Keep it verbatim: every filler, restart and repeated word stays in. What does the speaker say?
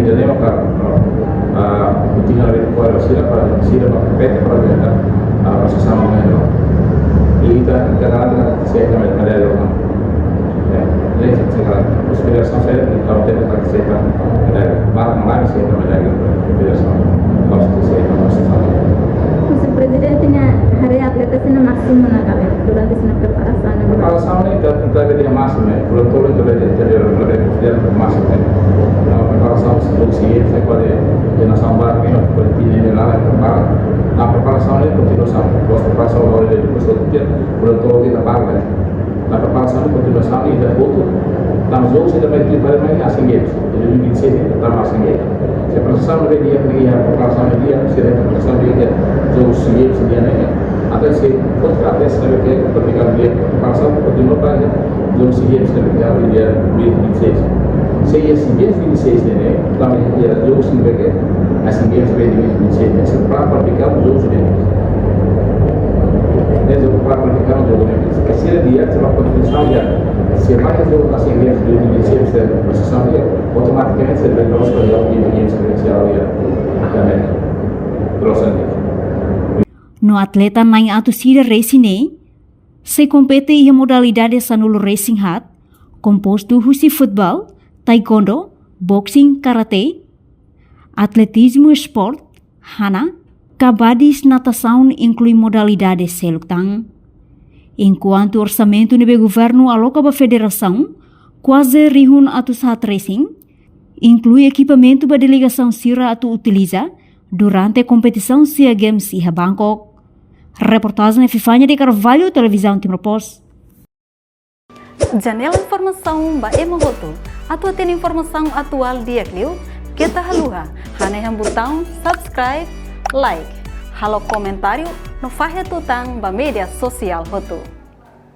ida-ne'e maka, ah, ita tenke fó ba sira para sira ba kompete para ganha, ah, posisaun ne'e. I ita, ita garante katak sei ganha medalla. Ya, ne'e sei garante. Federasaun sira ita tenta katak sei ganha medalla. Barak maibé sei ganha medalla. Federasaun. Gosta sei ganha posisaun. Husi prezidente nia haree atleta sira-nia másimu ona ka lae durante sira-nia preparasaun ne'e? Preparasaun ne'e ita, ita bele dehan másimu, eh. Durante todos ita bele dehan, ita bele dehan másimu, eh. Ah, preparasaun, se fosse, se pode, de nasaun barak, eh, pode ter nem lá, prepara. Ah, preparasaun ne'e kontinuasaun. Preparasaun ne'e depois do dia, durante todos ita para, eh. Preparasaun ne'e kontinuasaun, ita hotu. Tanba jogu sira mai, ita mai Asian Games. Dois mil e vinte e seis ita tama Asian Games. Se preparasaun ne'e di'ak, ne'e iha preparasaun ne'e di'ak, se preparasaun ne'e di'ak, jogu Asian Games di'ak ne'e. Até se for até se ne'e di'ak, pratika di'ak, preparasaun kontinua para jogu Asian Games ne'e di'ak, dois mil e vinte e seis. Se iha Asian Games vinte e seis ne'e, tanba iha jogu sira ne'ebé, Asian Games vinte e vinte e seis ne'e, sei para pratika jogu ne'e. Ne'e sei para pratika jogu ne'e. Se sira di'ak, sei para kontinua di'ak. Se para jogu Asian Games vinte e vinte e seis, sei para sessão di'ak, automatikamente sei para nós para jogu vinte e vinte e seis, sei para também. Terus. No atleta na'in atus ida resin ne'e sei kompete iha modalidade sanulu-resin-haat, kompostu husi futeból, taekwondo, boxing, karate, atletizmu, esporte, hana, kabadis, natasaun, inklui modalidade seluk tan. Enkuantu orsamentu ne'ebé governu aloka ba federasaun, kuaze rihun atus haat resin, inklui ekipamentu ba delegasaun sira atu utiliza durante kompetisaun Sea Games iha Bangkok. Reportajen Epifania de Carvalho, Televizaun Timor Post. Janela informasaun ba ema hotu. Atu hatene informasaun atuál di'ak liu, keta haluha hanehan butaun subscribe, like, halo komentáriu no fahe tutan ba média sosiál hotu.